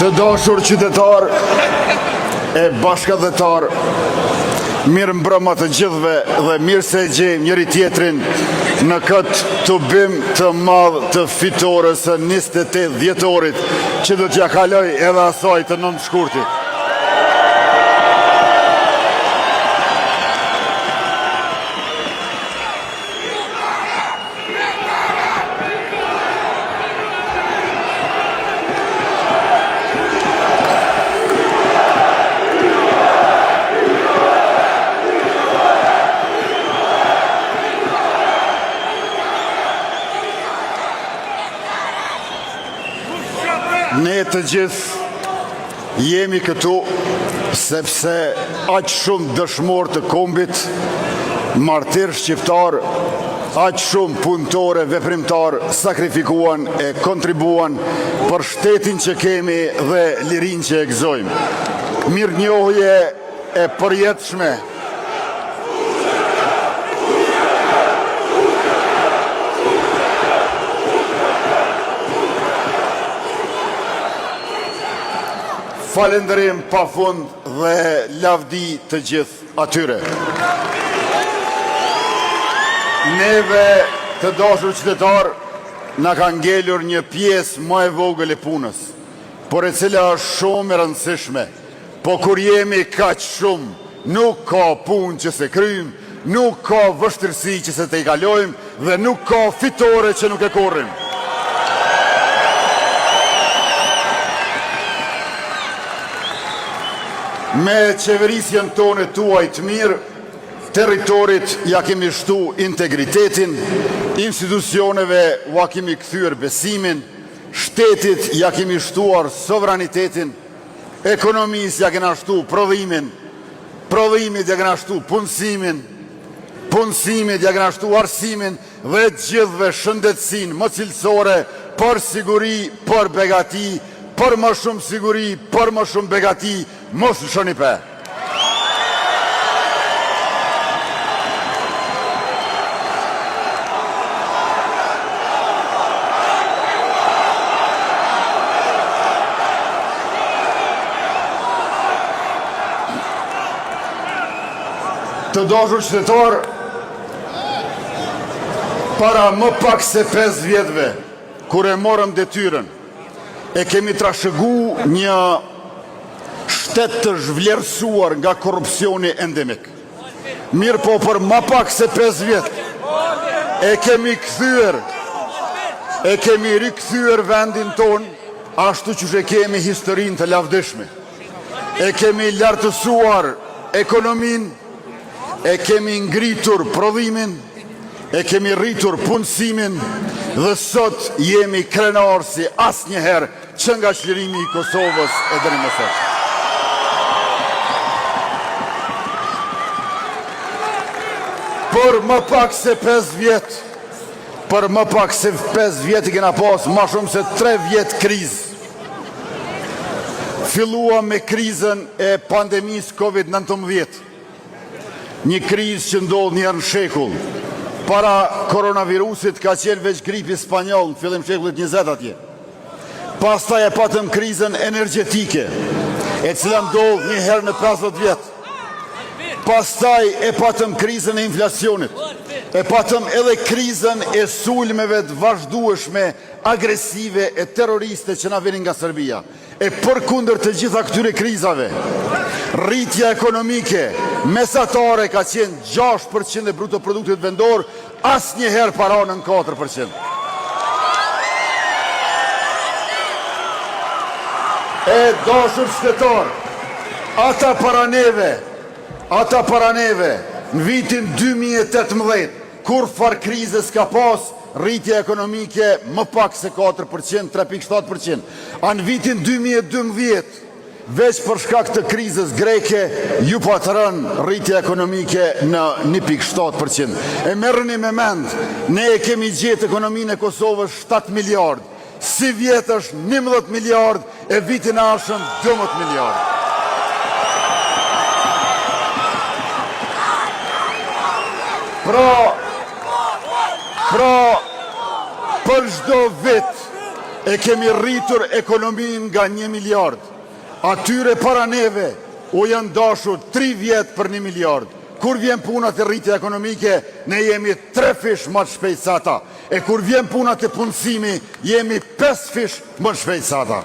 Të dashur qytetarë e bashkatdhetarë, mirëmbrëma të gjithëve dhe mirë se e gjejmë njëri-tjetrin në këtë tubim të madh të fitores së 28 dhjetorit që do t'ia kalojë edhe asaj të 9 shkurtit. Ne të gjithë jemi këtu sepse aq shumë dëshmorë të kombit, martirë shqiptarë, aq shumë punëtorë e veprimtarë sakrifikuan e kontribuan për shtetin që kemi dhe lirinë që e gëzojmë. Mirënjohje e përjetshme. Falënderim pa fund dhe lavdi të gjithë atyre. Neve të dashur qytetarë, na ka ngelur një pjesë më e vogël e punës, por e cila është shumë e rëndësishme. Po kur jemi kaq shumë, nuk ka punë që s'e kryjmë, nuk ka vështirësi që s'e tejkalojmë dhe nuk ka fitore që nuk e korrim. Me qeverisjen tonë e tuaj të mirë, territorit ia kemi shtu integritetin, institucioneve ua kemi kthyer besimin, shtetit ia kemi shtuar sovranitetin, ekonomisë ia kena shtu prodhimin, prodhimit ia kena shtu punësimin, punësimit ia kena shtu arsimin dhe gjithëve shëndetësinë më cilësore për siguri, për begati, për më shumë siguri, për më shumë begati, mos lëshoni pe. Të dashur qytetarë, Para më pak se 5 vjetëve, kur e morëm detyrën, e kemi trashëgu një shtet të zhvlerësuar nga korrupsioni endemik. Mirëpo për më pak se 5 vjet, e kemi kthyer, e kemi rikthyer vendin tonë, ashtu qysh e kemi historinë të lavdishme. E kemi lartësuar ekonominë, E kemi ngritur prodhimin, e kemi rritur punësimin dhe sot jemi krenarë si asnjëherë që nga çlirimi i Kosovës e deri më sot. Për më pak se 5 vjet, për më pak se 5 vjet i kena pas ma shumë se 3 vjet krizë. Filluam me krizën e pandemisë Covid-19. Një krizë që ndodh një herë në shekull. Para koronavirusit ka qenë veç gripi spanjoll në fillim shekullit 20 atje. Pastaj e patëm krizën energjetike, e cila ndodh një herë në 50 vjet. Pastaj e patëm krizën e inflacionit. E patëm edhe krizën e sulmeve të vazhdueshme agresive e terroriste që na vinin nga Serbia. E përkundër të gjitha këtyre krizave, rritja ekonomike mesatare ka qenë 6% e bruto produktit vendor, asnjëherë pa ra nën 4%. E dashur qytetarë, ata para neve, ata para neve, në vitin 2018, Kurrfarë krize s'ka pas, rritja ekonomike më pak se 4%, 3.7%. A në vitin 2012, veç për shkak të krizës greke, ju pat rënë rritja ekonomike në 1.7%. E merreni me mend, ne e kemi gjetë ekonominë e Kosovës 7 miliard, Sivjet është 11 miliard e vitin e ardhshëm 12 miliard. Pra, pra, për çdo vit, E kemi rritur ekonominë nga një miliard. Atyre para neve u janë dashur tri vjet për një miliard. Kur vjen puna te rritja ekonomike, ne jemi trefish më të shpejtë se ata. E kur vjen puna te punësimi, jemi pesëfish më të shpejtë se ata.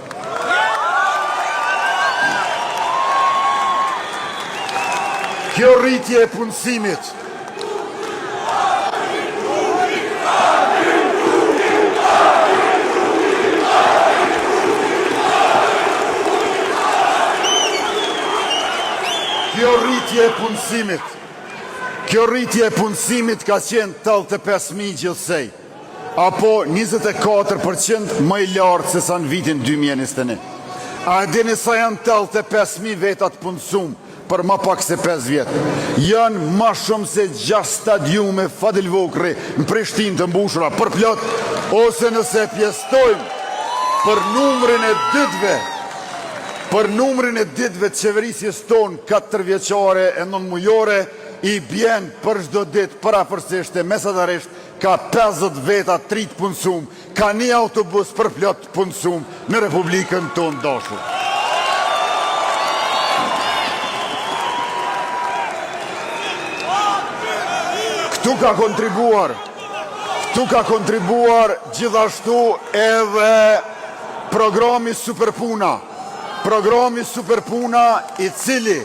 Kjo rritje e punësimit Kjo rritje e punësimit, kjo rritje e punësimit ka qenë 85.000 gjithsej, apo 24% më i lartë se sa në vitin 2021. A e dini sa janë 85.000 veta të punësum për ma pak se 5 vjet? Janë ma shumë se 6 stadiume Fadil Vokrri në Prishtinë të mbushura përplot, ose nëse e pjesëtojmë për numrin e ditëve, për numrin e ditëve të qeverisjes tonë 4 vjeçare e 9 mujore, i bjen për çdo ditë përafërsisht e mesatarisht ka 50 veta të ri të punësum, ka një autobus përplot të punësum në Republikën tonë dashur. Këtu ka kontribuar, këtu ka kontribuar gjithashtu edhe programi Superpuna. Programi Superpuna i cili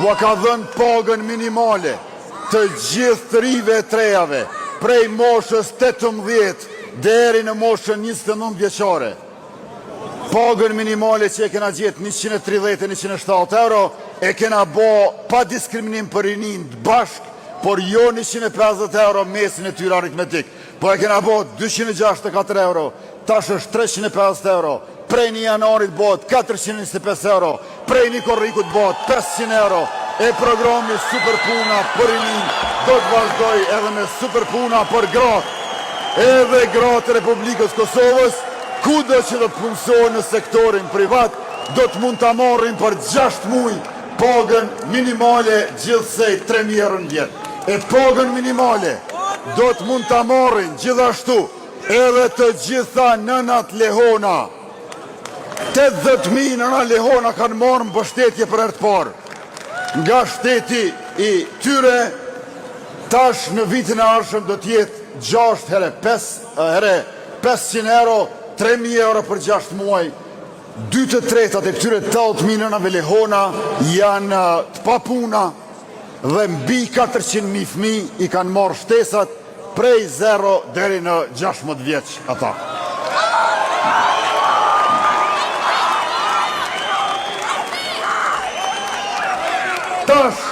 ua ka dhënë pagën minimale të gjithë të rive e të rejave prej moshës 18 deri në moshën 29 vjeçare. Pagën minimale që e kena gjetë 130 e 170 euro, e kena bo pa diskriminim për rinin të bashk, por jo 150 euro mesin e tyre aritmetik. Po e kena bo 264 euro, tash është 350 euro, prej një janarit bëhet 425 euro, prej një korrikut bëhet 500 euro, e programi Superpuna për rinin do të vazhdoj edhe me Superpuna për gratë. Edhe gratë e Republikës Kosovës, kudo që do të punësohen në sektorin privat, do të mund ta marrin për 6 muaj pagën minimale gjithsej 3000 euro në vjet. E pagën minimale do të mund ta marrin gjithashtu edhe të gjitha nënat lehona. 80.000 nëna lehona kanë marrë mbështetje për herë të parë nga shteti i tyre. Tash në vitin e ardhshëm do të jetë 6 herë 5 herë 500 euro, 3000 euro për 6 muaj. 2 të tretat e këtyre 80.000 nënave lehona janë të papuna dhe mbi 400.000 fëmijë i kanë marrë shtesat prej 0 deri në 16 vjeç ata. Tash,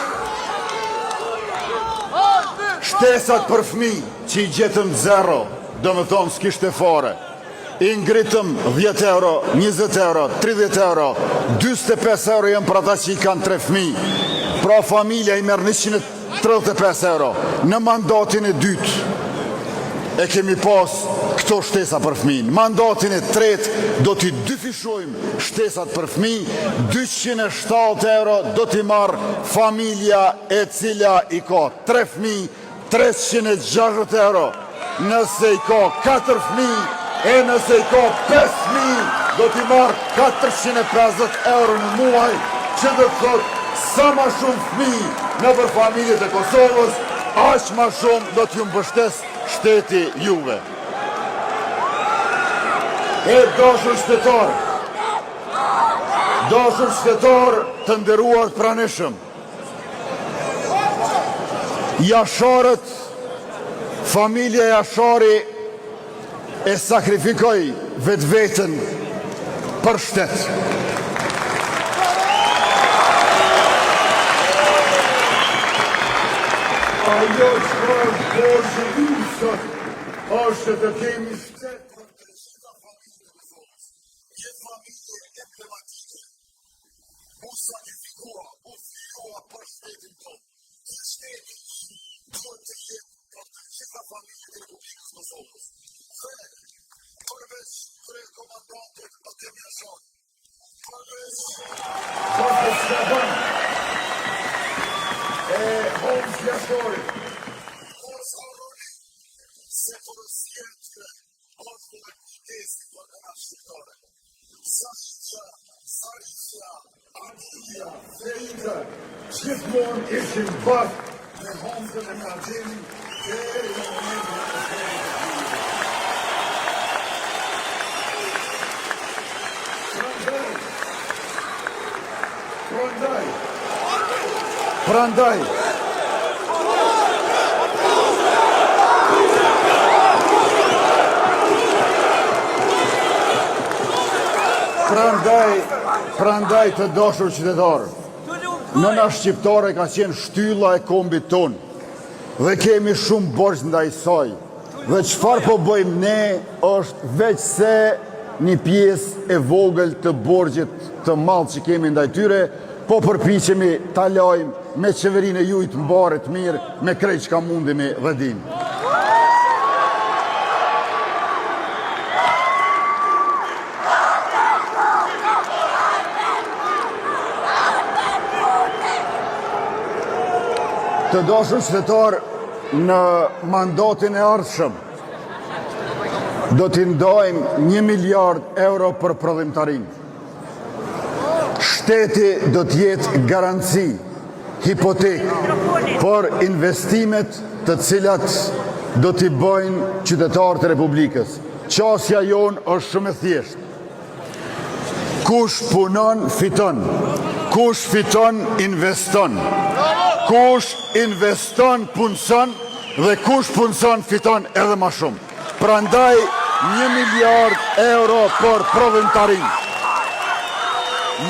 shtesat për fëmijë që i gjetëm zero, do me thonë s'kishte fare, i ngritëm 10 euro, 20 euro, 30 euro, 45 euro janë për ata që i kanë tre fëmijë. Pra familja i merr 135 euro. Në mandatin e dytë e kemi pas këto shtesa për fëmijë. Në mandatin e tretë do t'i dyfishojmë shtesat për fëmijë, 270 euro do t'i marr familja e cila i ka tre fëmijë, 360 euro nëse i ka 4 fëmijë e nëse i ka 5 fëmijë do t'i marr 450 euro në muaj, që do të thotë sa ma shumë fëmijë nëpër familjet e Kosovës, aq ma shumë do t'ju mbështes shteti juve. E dashur qytetar, dashur qytetar të nderuar të pranishëm, Jasharët, familja Jashari e sakrifikoi vetveten për shtet. Ajo çka është borxhi ynë sot është që të kemi shtet për të gjitha familjet e Kosovës. Një familje emblematike u sakrifikua, u flijua për shtetin tonë. Ky shteti ynë duhet të jetë për të gjitha familjet e Republikës Kosovës. Dhe përveç kryekomandantit Adem Jashari, përveç Bashkës Shaban e Hamzë Jasharit, mos harroni se porosia e tyre është dhe. kujdesi për nënat shqiptare. Sasha, Sarisha, Antia, Feida, gjithmonë ishin bashkë me Hamzën e me Ademin, deri në momentin e fundit të tyre. Prandaj, prandaj, prandaj, Prandaj, prandaj të dashur qytetarë, nëna shqiptare ka qenë shtylla e kombit tonë dhe kemi shumë borxh ndaj saj. Dhe çfarë po bëjmë ne është veçse një pjesë e vogël të borxhit të madh që kemi ndaj tyre, po përpiqemi ta lajmë me qeverinë e juj të mbarë e të mirë, me krejt çka mundemi dhe dimë. Të dashur qytetarë, në mandatin e ardhshëm do t'i ndajmë 1 miliard euro për prodhimtarinë. Shteti do të jetë garanci, hipotekë për investimet të cilat do t'i bëjnë qytetarët e Republikës. Qasja jonë është shumë e thjeshtë. Kush punon, fiton. Kush fiton, investon. Kush investon, punëson dhe kush punëson, fiton edhe ma shumë. Prandaj, një miliard euro për prodhimtarinë.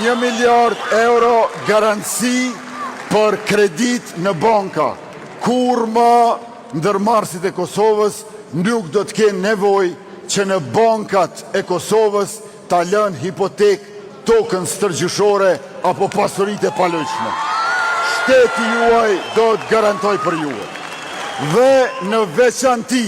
Një miliard euro garanci për kreditë në banka. Kurrë më ndërmarrësit e Kosovës nuk do të kenë nevojë që në bankat e Kosovës ta lënë hipotekë tokën stërgjyshore apo pasuritë e paluajtshme. Shteti juaj do të garantojë për juve. Dhe në veçanti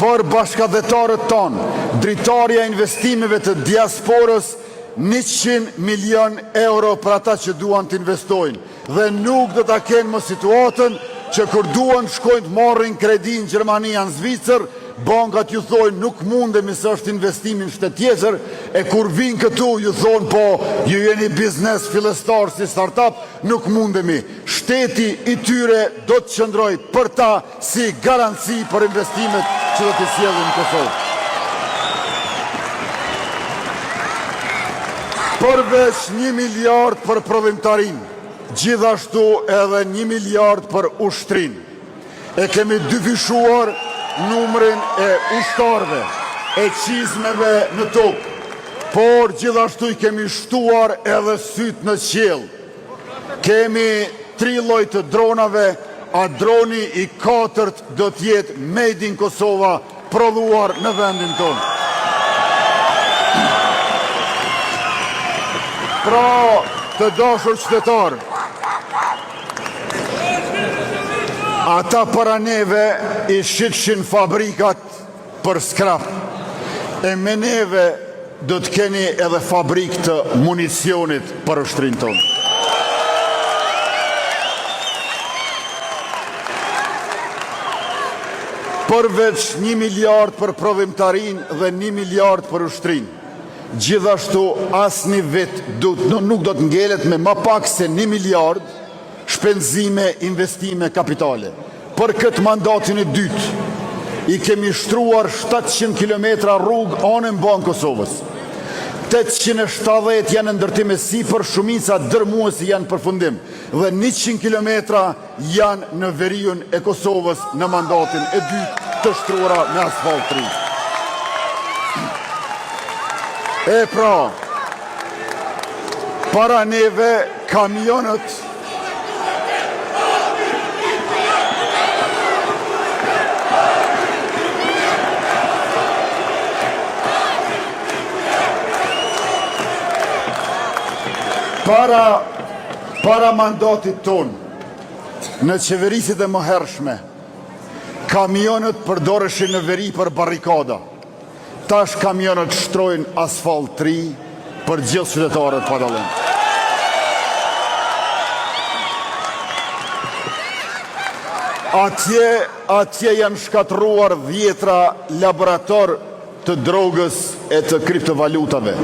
për bashkatdhetarët tanë, dritarja e investimeve të diasporës 100 milion euro për ata që duan të investojnë dhe nuk do ta kenë më situatën që kur duan të shkojnë të marrin kredi në Gjermani a në Zvicër, bankat ju thojnë nuk mundemi se është investimi në shtet tjetër, e kur vijnë këtu ju thonë po ju jeni biznes fillestar si startup, nuk mundemi. Shteti i tyre do të qëndrojë për ta si garanci për investimet që do t'i sjellin në Kosovë. Përveç një miliard për prodhimtarinë, gjithashtu edhe një miliard për ushtrinë. E kemi dyfishuar numrin e ushtarëve, e çizmeve në tokë, por gjithashtu i kemi shtuar edhe sytë në qiell. Kemi tri lloj të dronave, a droni i katërt do të jetë Made in Kosova, prodhuar në vendin tonë. Pra, të dashur qytetarë, ata para neve i shitshin fabrikat për skrap, e me neve do të keni edhe fabrikë të municionit për ushtrinë tonë. Përveç një miliard për prodhimtarinë dhe një miliard për ushtrinë, gjithashtu asnjë vit nuk do të ngelet me ma pak se një miliard shpenzime investime kapitale. Për këtë mandatin e dytë, i kemi shtruar 700 kilometra rrugë anembanë Kosovës. 870 janë në ndërtim e sipër, shumica dërmuese janë në përfundim dhe 100 kilometra janë në veriun e Kosovës në mandatin e dytë të shtruara me asfalt të ri. E pra, para neve kamionët Para, para mandatit tonë, në qeverisjet e mëhershme, kamionët përdoreshin në veri për barrikada. Tash kamionët shtrojnë asfalt të ri për gjithë qytetarët pa dallim. Atje, atje janë shkatërruar dhjetra laboratorë. të drogës e të kriptovalutave.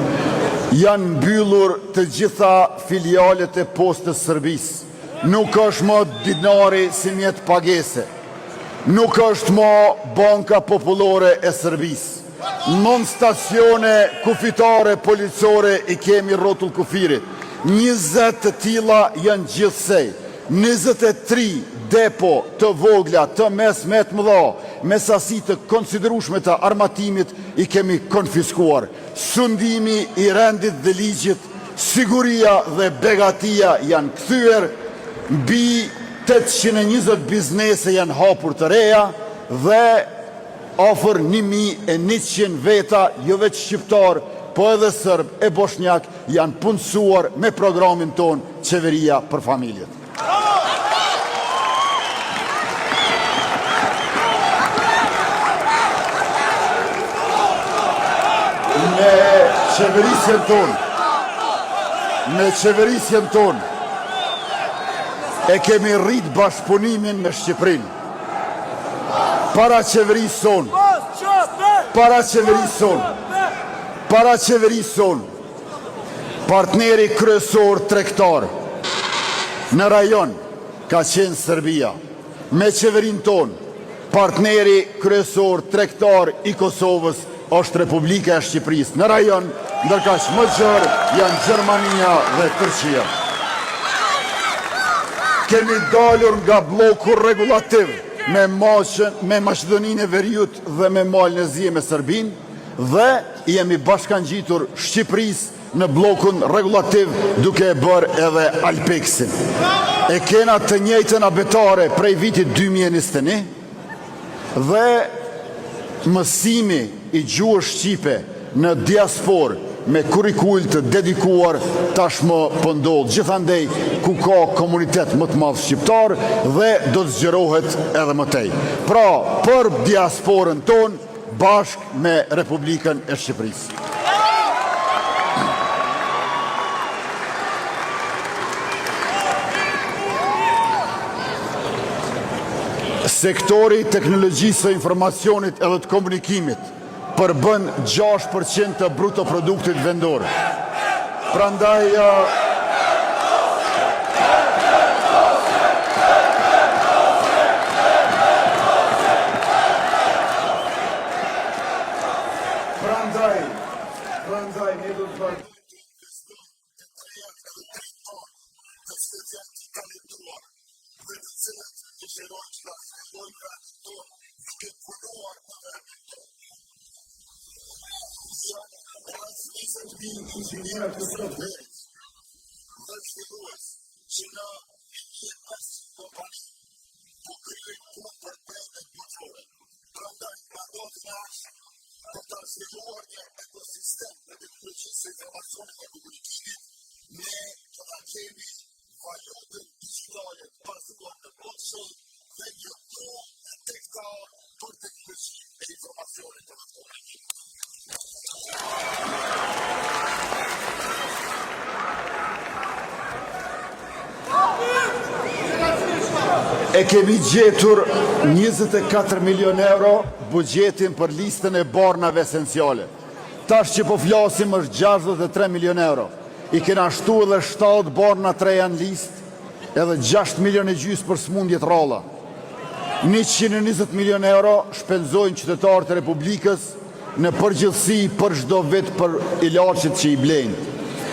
Janë mbyllur të gjitha filialet e Postës Serbisë. Nuk është më dinari si mjet pagese. Nuk është më Banka Popullore e Serbisë. Nëntë stacione kufitare policore i kemi rrotull kufirit. 20 të tilla janë gjithsej. 23 depo të vogla, të mesme e të mëdha, me sasi të konsiderueshme të armatimit i kemi konfiskuar. Sundimi i rendit dhe ligjit, siguria dhe begatia janë kthyer, mbi 820 biznese janë hapur të reja dhe afër 1100 veta, jo veç shqiptarë, po edhe sërbë e boshnjakë janë punësuar me programin tonë Qeveria për familjet. Me qeverisjen tonë, me qeverisjen tonë, e kemi rrit bashkëpunimin me Shqipërinë. Para qeverisë sonë, para qeverisë sonë, para qeverisë sonë, Partneri kryesor tregtar në rajon ka qenë Serbia. Me qeverinë tonë, partneri kryesor tregtar i Kosovës është Republika e Shqipërisë në rajon, ndërkaq më gjerë janë Gjermania dhe Turqia. Kemi dalur nga blloku rregullativ me me Maqedoninë e Veriut dhe me Malin e Zi e me Serbinë dhe i jemi bashkangjitur Shqipërisë në bllokun rregullativ duke e bërë edhe Alpexin. E kena të njëjtën abetare prej vitit 2021 dhe mësimi i gjuhës shqipe në diasporë me kurrikul të dedikuar tashmë po ndodh gjithandej ku ka komunitet më të madh shqiptar dhe do të zgjerohet edhe më tej. Pra, për diasporën tonë bashkë me Republikën e Shqipërisë. Sektori i teknologjisë së informacionit edhe të komunikimit përbën 6% të bruto produktit vendor. Prandaj Prandaj, prandaj ne do të vazhdojmë të investojmë te të rejat edhe të rinjtë tanë, të cilët janë të talentuar dhe të cilët dëshirojnë që ta zhvillojnë vendin tonë duke punuar në vendin tonë. Janë rreth 20.000 inxhinierë të softverit dhe zhvillues që në 1500 kompani po krijojnë punë për brendet botërore. Prandaj, mandatin e ardhshëm për ta zhvilluar një ekosistem të teknologjisë së informacionit dhe komunikimit, ne do ta kemi valutën digjitale të bazuar në blockchain dhe një tool tregtar për teknologjinë e informacionit dhe komunikimit. E kemi gjetur 24 milion euro buxhetin për listën e barnave esenciale. Tash që po flasim është 63 milion euro. I kena shtu edhe 7 barna të reja në listë, edhe 6 milion e gjysë për smundjet rralla. 120 milion euro shpenzojnë qytetarët e Republikës në përgjithësi për çdo vit për ilaçet që i blejnë.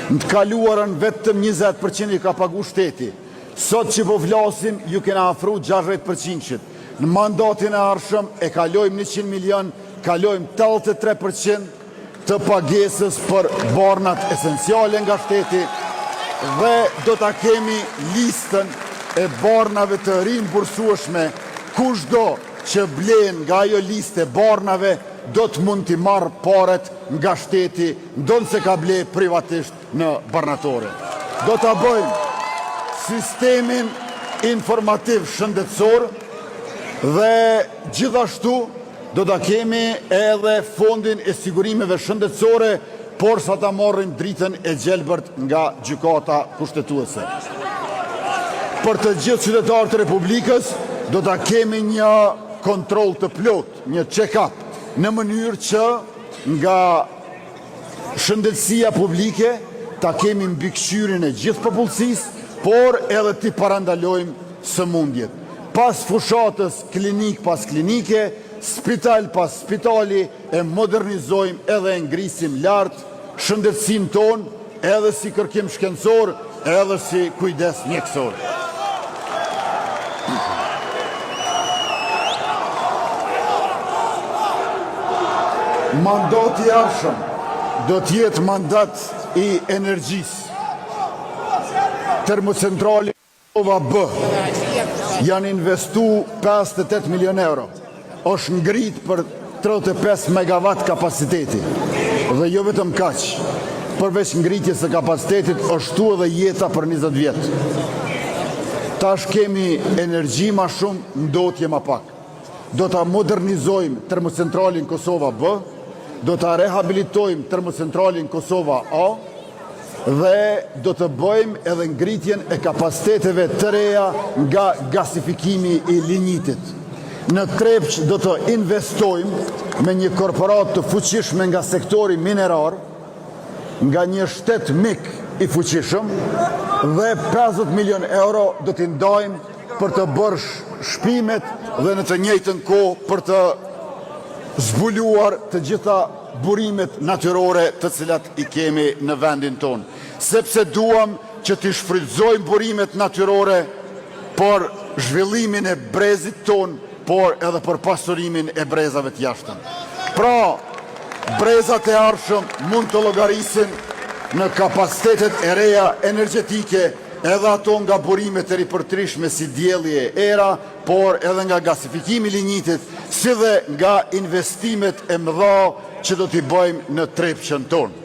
Në të kaluarën vetëm 20% i ka pagu shteti. Sot që po flasim, ju kena afru 60%-shit. Në mandatin e ardhshëm e kalojmë 100 milion, kalojmë 83% të pagesës për barnat esenciale nga shteti dhe do ta kemi listën e barnave të rimbursueshme kushdo që blen nga ajo listë e barnave do të mund t'i marrë paret nga shteti ndonëse ka ble privatisht në barnatore. Do ta bëjmë sistemin informativ shëndetësor dhe gjithashtu do ta kemi edhe fondin e sigurimeve shëndetësore por sa ta marrim dritën e gjelbërt nga gjykata kushtetuese. Për të gjithë qytetarët e Republikës do ta kemi një kontroll të plotë, një check-up, në mënyrë që nga shëndetësia publike, ta kemi mbikëqyrjen e gjithë popullsisë, por edhe t'i parandalojmë sëmundjet. Pas fushatës klinikë pas klinike, spital pas spitali, e modernizojmë edhe e ngrisim lart shëndetësinë tonë edhe si kërkim shkencor, edhe si kujdes mjekësor. Mandati i ardhshëm do të jetë mandat i energjisë. Termocentrali Kosova B janë investu 58 milion euro. Është ngrit për 35 megawatt kapaciteti. Dhe jo vetëm kaq. Përveç ngritjes së kapacitetit, është shtu edhe jeta për 20 vjet. Tash kemi energji ma shumë, ndotje ma pak. Do ta modernizojmë termocentralin Kosova B, do ta rehabilitojmë termocentralin Kosova A, dhe do të bëjmë edhe ngritjen e kapaciteteve të reja nga gasifikimi i linjitit. Në Trepçë do të investojmë me një korporatë të fuqishme nga sektori minerar, nga një shtet mik i fuqishëm dhe 50 milion euro do t'i ndajmë për të bërë shpimet dhe në të njëjtën kohë për të zbuluar të gjitha burimet natyrore të cilat i kemi në vendin tonë, sepse duam që t'i shfrytëzojmë burimet natyrore për zhvillimin e brezit tonë, por edhe për pasurimin e brezave të jashtëm. Pra, brezat e ardhshëm mund të llogarisin në kapacitetet e reja energjetike, edhe ato nga burimet e ripërtrishme si dielli e era, por edhe nga gasifikimi i linjitit, si dhe nga investimet e mëdha që do t'i bëjmë në Trepçën tonë.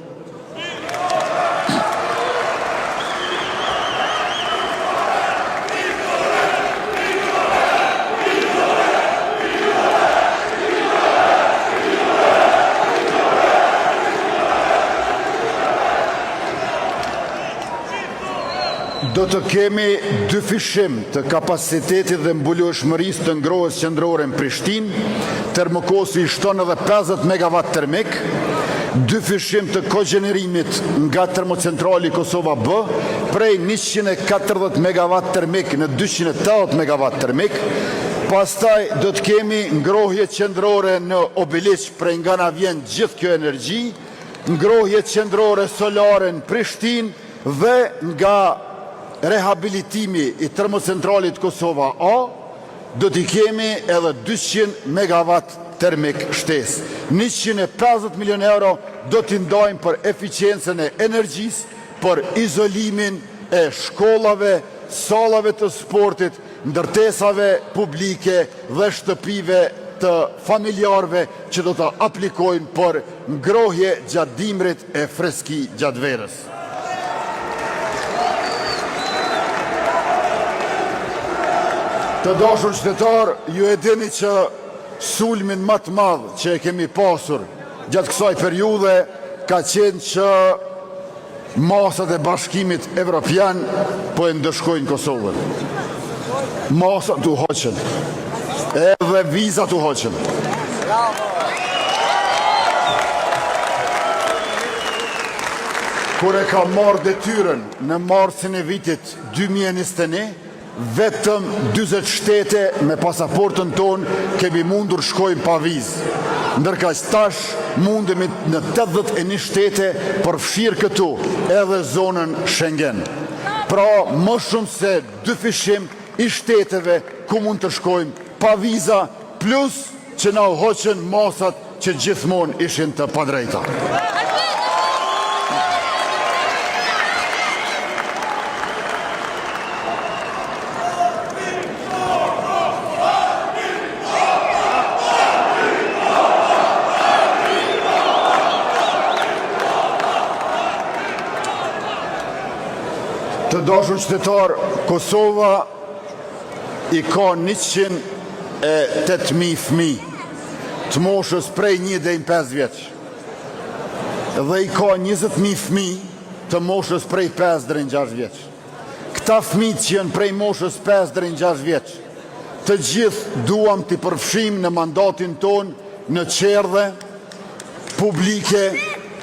Do të kemi dyfishim të kapacitetit dhe mbulueshmërisë të ngrohjes qendrore në Prishtinë, Termokosi i shton edhe 50 megawatt termik, dyfishim të kogjenerimit nga termocentrali Kosova B, prej 140 megawatt termik në 280 megawatt termik, pastaj do të kemi ngrohje qendrore në Obiliq prej nga na vjen gjithë kjo energji, ngrohje qendrore solare në Prishtinë dhe nga rehabilitimi i termocentralit Kosova A, do t'i kemi edhe 200 megawatt termik shtesë. 150 milion euro do t'i ndajmë për eficiencën e energjisë, për izolimin e shkollave, sallave të sportit, ndërtesave publike dhe shtëpive të familjarëve që do të aplikojnë për ngrohje gjatë dimrit e freski gjatë verës. Të dashur qytetarë, ju e dini që sulmin më të madh që e kemi pasur gjatë kësaj periudhe ka qenë që masat e Bashkimit Evropian po e ndëshkojnë Kosovën. Masat u hoqën. Edhe vizat u hoqën. Kur e kam marrë detyrën në marsin e vitit 2021, vetëm 40 shtete me pasaportën tonë kemi mundur shkojmë pa vizë. Ndërkaq tash mundemi në 81 shtete përfshirë këtu edhe zonën Schengen. Pra më shumë se dyfishim i shteteve ku mund të shkojmë pa viza, plus që na u hoqën masat që gjithmonë ishin të padrejta. Të dashur qytetarë, Kosova i ka 108.000 fëmijë të moshës prej 1 deri në 5 vjeç dhe i ka 20.000 fëmijë të moshës prej 5 deri në 6 vjeç. Këta fëmijë që janë prej moshës 5 deri në 6 vjeç, të gjithë duam t'i përfshijmë në mandatin tonë në çerdhe. publike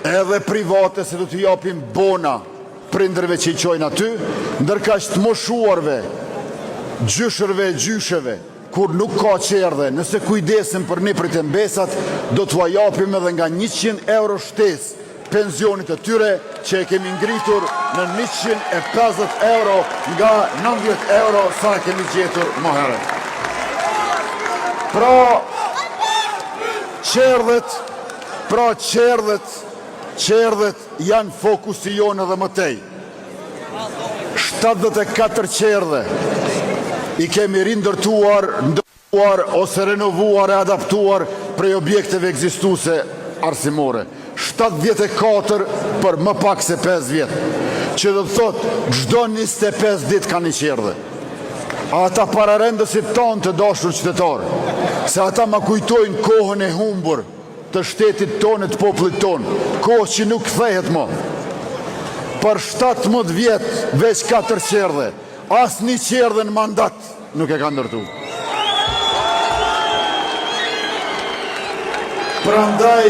edhe private se do t'u japim bona prindërve që i çojnë aty, ndërkaq të moshuarve, gjyshërve e gjysheve, kur nuk ka çerdhe, nëse kujdesen për nipërit e mbesat, do t'ua japim edhe nga 100 euro shtesë pensionit të tyre që e kemi ngritur në 150 euro nga 90 euro sa e kemi gjetur më herët. Pra, çerdhet, pra çerdhet, çerdhet janë fokusi jonë edhe më tej. 74 çerdhe i kemi rindërtuar, ndërtuar ose renovuar e adaptuar prej objekteve ekzistuese arsimore. 74 për më pak se 5 vjet, që do të thotë çdo 25 ditë ka një çerdhe. Ata pararendësit tanë të dashur qytetarë, se ata ma kujtojnë kohën e humbur të shtetit tonë e të popullit tonë, kohë që nuk kthehet më. Për 17 vjet veç 4 çerdhe, asnjë çerdhe në mandat nuk e ka ndërtu. Prandaj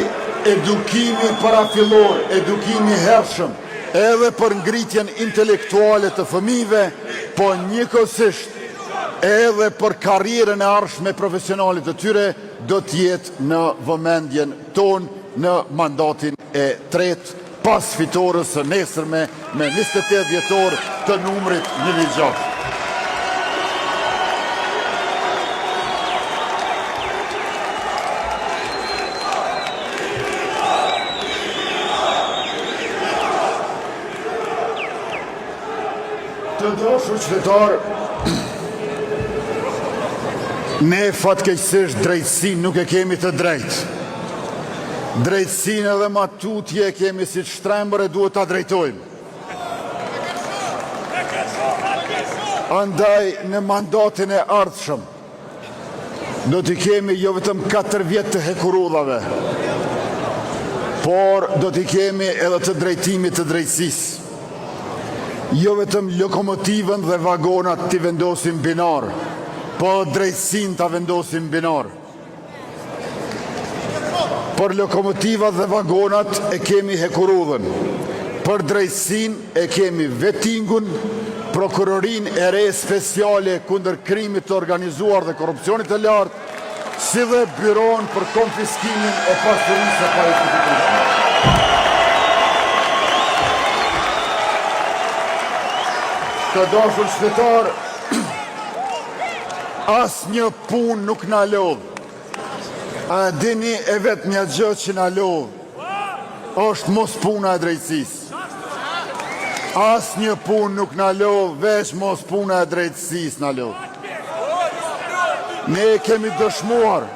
edukimi parafillor, edukimi i hershëm, edhe për ngritjen intelektuale të fëmijëve, po njëkohësisht edhe për karrierën e ardhshme profesionale të tyre, do të jetë në vëmendjen tonë në mandatin e tretë pas fitores së nesërme me 28 dhjetor të numrit 16. Të dashur qytetarë, ne fatkeqësisht drejtësinë nuk e kemi të drejtë. Drejtësinë edhe ma tutje e kemi si të shtrembër e duhet ta drejtojmë. Andaj në mandatin e ardhshëm do t'i kemi jo vetëm 4 vjet të hekurudhave, por do t'i kemi edhe të drejtimit të drejtësisë. Jo vetëm lokomotivën dhe vagonat t'i vendosim binar, po drejtësinë ta vendosim binar. Për lokomotivat dhe vagonat e kemi hekurudhën, për drejtësinë e kemi vetingun, prokurorinë e re speciale kundër krimit të organizuar dhe korrupsionit të lartë, si dhe byronë për konfiskimin e pasurisë së pajustifikueshme. Të dashur qytetarë, asnjë punë nuk na lodh. A e dini e vetmja gjë që na lodh është mos puna e drejtësisë. Asnjë punë nuk na lodh, veç mos puna e drejtësisë na lodh. Ne kemi dëshmuar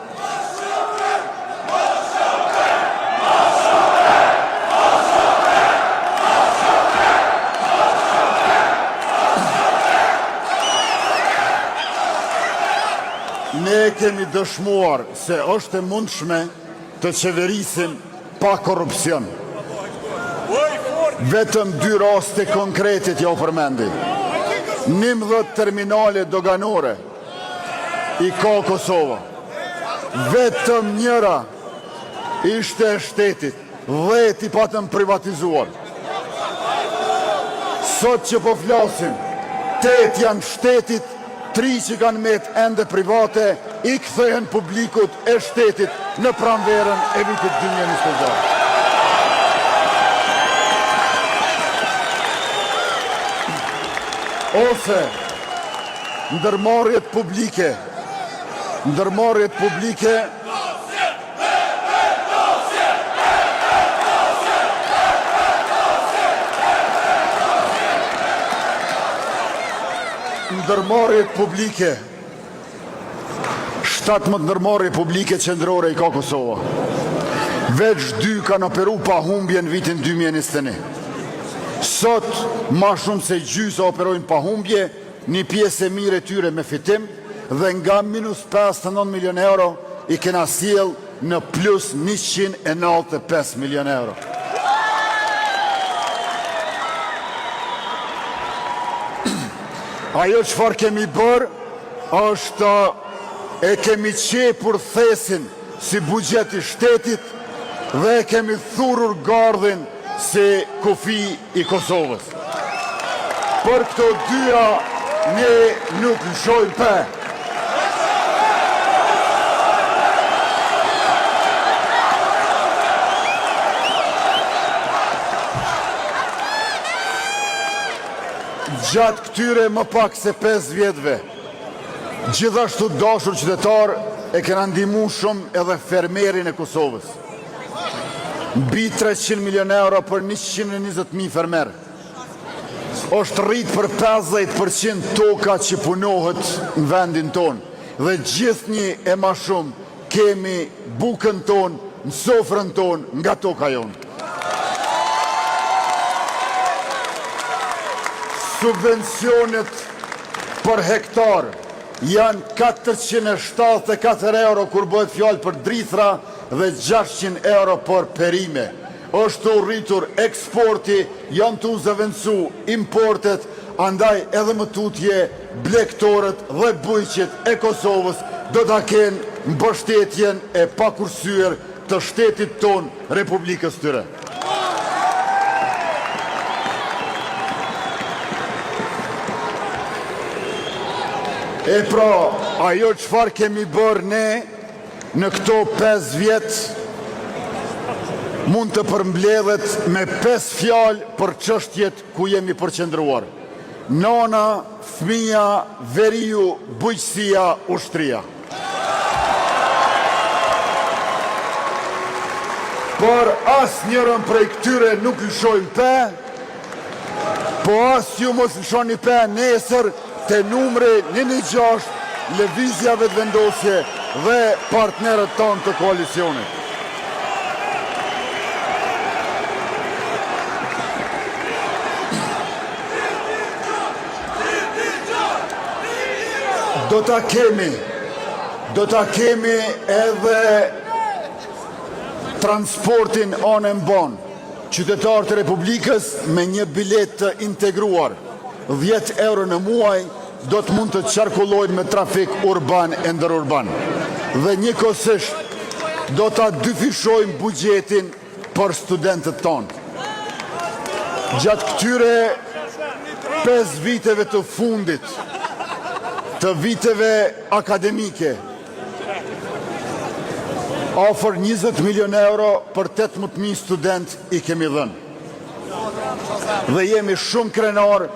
Ne kemi dëshmuar se është e mundshme të qeverisim pa korrupsion. Vetëm dy raste konkrete t'jua përmendi. 11 terminale doganore i ka Kosova. Vetëm njëra ishte e shtetit, 10 i patëm privatizuar. Sot që po flasim, 8 janë shtetit, 3 që kanë met ende private, i kthehen publikut e shtetit në pranverën e vitit 2026. Ose ndërmarrjet publike, ndërmarrjet publike Ndërmarrjet publike 17 ndërmarrje publike qendrore i ka Kosova. Veç dy kanë operu pa humbje në vitin 2021. Sot, ma shumë se gjysa operojnë pa humbje, një pjesë e mirë e tyre me fitim, dhe nga minus 59 milion euro i kena sjell në plus 195 milion euro. Ajo çfarë kemi bërë është e kemi qepur thesin si buxhet i shtetit. Dhe e kemi thurur gardhin si kufi i Kosovës. Për këto dyja ne nuk lëshojmë pe. Gjatë këtyre më pak se 5 vjetëve, gjithashtu dashur qytetarë, e kena ndihmu shumë edhe fermerin e Kosovës. Mbi 300 milionë euro për 120.000 fermerë. Është rritë për 50% toka që punohet në vendin tonë dhe gjithnjë e ma shumë kemi bukën tonë në sofrën tonë nga toka jonë. Subvencionet për hektar janë 474 euro kur bëhet fjalë për drithra dhe 600 euro për perime. Është tu u rritur eksporti, janë tu u zëvendësu importet, andaj edhe më tutje blegtorët dhe bujqit e Kosovës do ta kenë mbështetjen e pakursyer të shtetit tonë, Republikës tyre. E pra, ajo çfarë kemi bërë ne në këto 5 vjet mund të përmbledhet me 5 fjalë për çështjet ku jemi përqendruar. Nana, fëmija, veriu, bujqësia, ushtria. Për asnjërën prej këtyre nuk lëshojmë pe, po as ju mos lëshoni pe nesër te numri 116 Lëvizja Vetëvendosje dhe partnerët tanë të koalicionit. Do ta kemi, do ta kemi edhe transportin anembanë. Qytetarët e Republikës me një biletë të integruar, 10 euro në muaj, do të mund të qarkullojnë me trafik urban e ndërurban. Dhe njëkohësisht do ta dyfishojmë buxhetin për studentët tanë. Gjatë këtyre 5 viteve të fundit, të viteve akademike, afër 20 milion euro për 18.000 student i kemi dhënë. Dhe jemi shumë krenar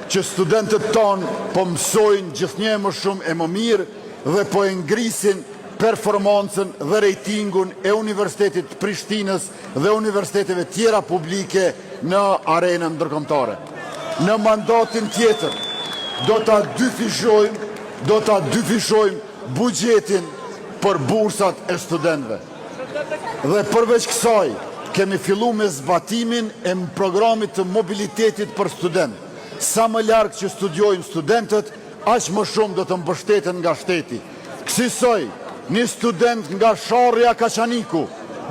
që studentët tanë po mësojnë gjithnjë e më shumë e më mirë dhe po e ngrisin performancën dhe rejtingun e Universitetit të Prishtinës dhe universiteteve tjera publike në arenën ndërkombëtare. Në mandatin tjetër do ta dyfishojmë, do ta dyfishojmë buxhetin për bursat e studentëve. Dhe përveç kësaj, kemi fillu me zbatimin e programit të mobilitetit për studentë. Sa më larg që studiojnë studentët, aq më shumë do të mbështeten nga shteti. Kësisoj, një student nga Sharri a Kaçaniku,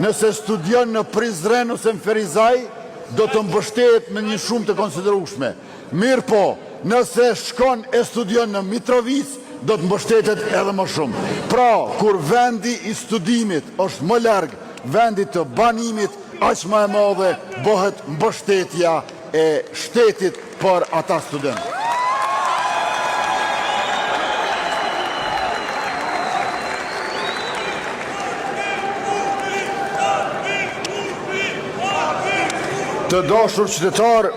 nëse studion në Prizren ose në Ferizaj, do të mbështetet me një shumë të konsiderueshme. Mirëpo, nëse shkon e studion në Mitrovicë, do të mbështetet edhe më shumë. Pra, kur vendi i studimit është më larg vendit të banimit, aq më e madhe bëhet mbështetja e shtetit për ata studentë. Të dashur qytetarë,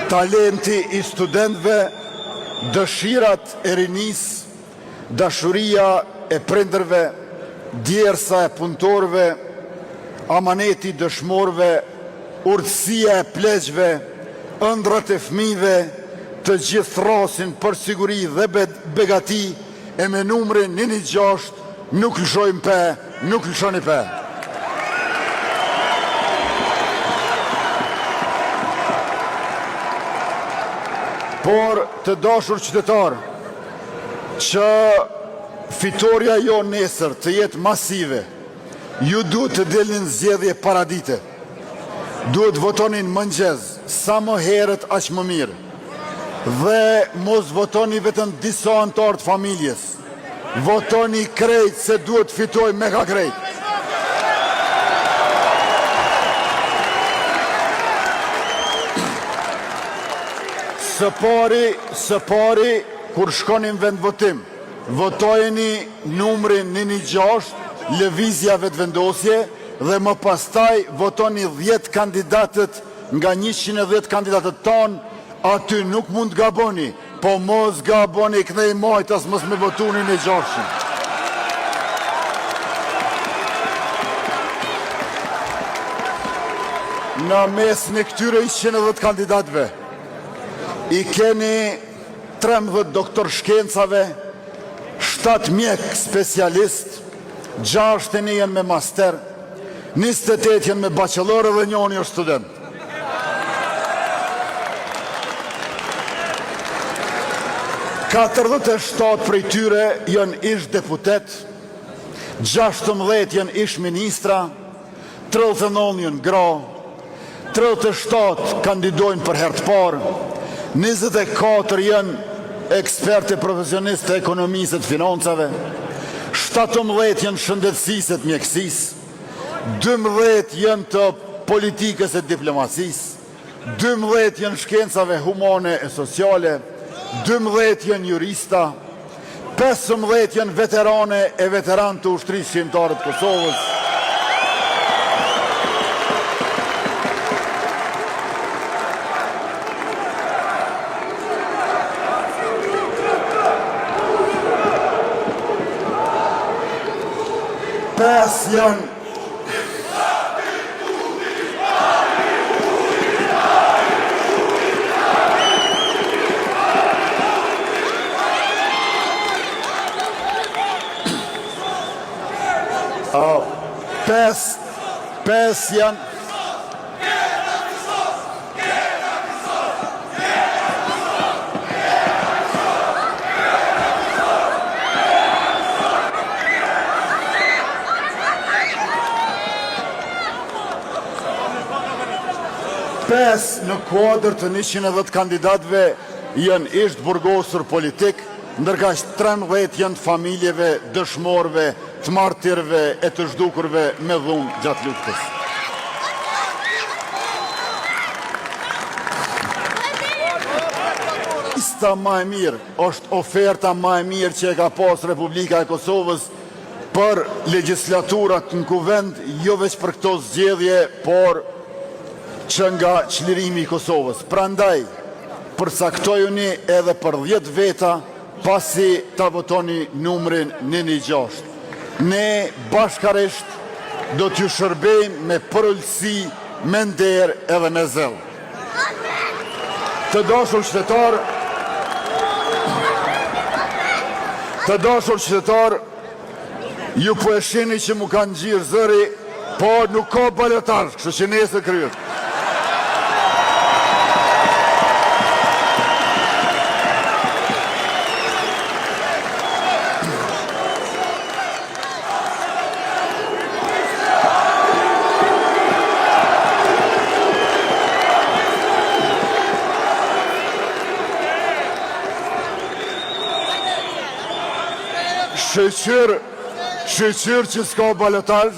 talenti i studentëve, dëshirat e rinisë, Dashuria e prindërve, djersa e punëtorëve, amaneti i dëshmorëve, urtësia e pleqve, ëndrrat e fëmijëve, të gjithë thërrasin për siguri dhe begati e me numrin 116 nuk lëshojmë pe, nuk lëshoni pe. Por të dashur qytetarë, Që fitorja jonë nesër të jetë masive, ju duhet të dilni në zgjedhje paradite. Duhet votoni në mëngjes, sa më herët aq më mirë. Dhe mos votoni vetëm disa anëtarë të familjes. Votoni krejt se duhet të fitojmë me ka krejt. Së pari, së pari, kur shkoni në vendvotim, votojeni numrin 116, Lëvizja Vetëvendosje, dhe më pastaj votoni 10 kandidatët nga 110 kandidatët tanë, aty nuk mund të gaboni, Po mos gaboni këndej majtas mos me votu 116-shin. Në mesin e këtyre 110 kandidatëve, i keni 13 doktor shkencave, 7 mjek specialist, 6 janë me master, 28 janë me bachelor edhe njoni është student. 47 prej tyre janë ish deputet, 16 janë ish ministra, 39 janë gra, 37 kandidojnë për herë të parë, 24 janë eksperte profesionistë të ekonomisë e të financave, 17 janë shëndetësisë e të mjekësisë, 12 janë të politikës e diplomacisë, 12 janë shkencave humane e sociale, 12 janë jurista, 15 janë veterane e veteran të ushtrisë çlirimtare të Kosovës. Pesë janë Pesë, pesë janë Pesë në kuadër të 110 kandidatëve janë ish të burgosur politik, ndërkaq 13 janë të familjeve, dëshmorëve, të martirëve e të zhdukurve me dhunë gjatë luftës. Lista ma e mirë është oferta ma e mirë që e ka pas Republika e Kosovës për legjislaturat në kuvend, jo veç për këto zgjedhje, por që nga çlirimi i Kosovës. Prandaj, përcaktojuni edhe për 10 veta pasi ta votoni numrin 116. Ne bashkarisht do t'ju shërbejmë me përulësi, me nder edhe me zell. Të dashur qytetarë, të dashur qytetarë, ju po e shihni që m'u ka ngjirë zëri, po nuk ka balotazh, kështu që nesër kryet. Shyqyr, shyqyr që s'ka balotazh,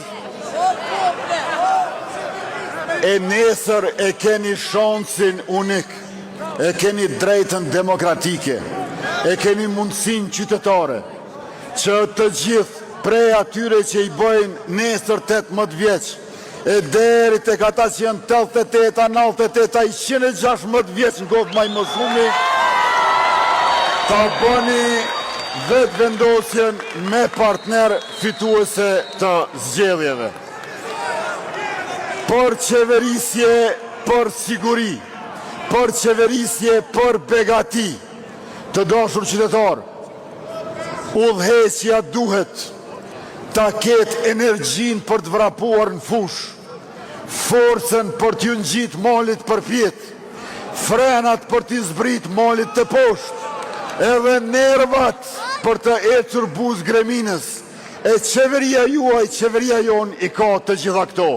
e nesër e keni shansin unik, e keni drejtën demokratike, e keni mundësinë qytetare, që të gjithë prej atyre që i bëjnë nesër 18 vjeç, e deri tek ata që janë 88, 98, 116 vjeç në kohë ma i moshumi, ta bëni Vetëvendosjen me partner fituese të zgjedhjeve. Për qeverisje, për siguri, për qeverisje, për begati, të dashur qytetarë, udhëheqja duhet ta ketë energjinë për të vrapuar në fushë, forcën për t'ju ngjitë malit përpjetë, frenat për t'i zbrit malit të poshtë, edhe nervat për të ecur buzë greminës. E qeveria juaj, qeveria jonë i ka të gjitha këto.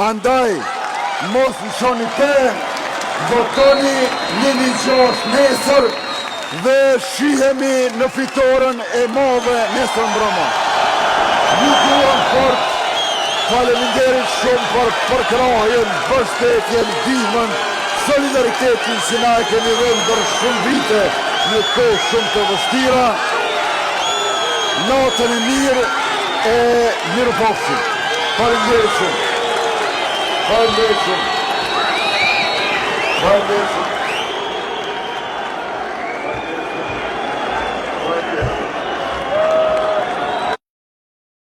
Andaj, mos lëshoni pe, votoni 116 nesër. dhe shihemi në fitoren e madhe nesër mbrëma. Ju duam fort, faleminderit shumë për përkrahjen, mbështetjen, ndihmën, solidaritetin që na e keni dhënë ndër shumë vite në kohë shumë të vështira. Natën e mirë e mirupafshim. Faleminderit shumë. Faleminderit shumë. Faleminderit shumë.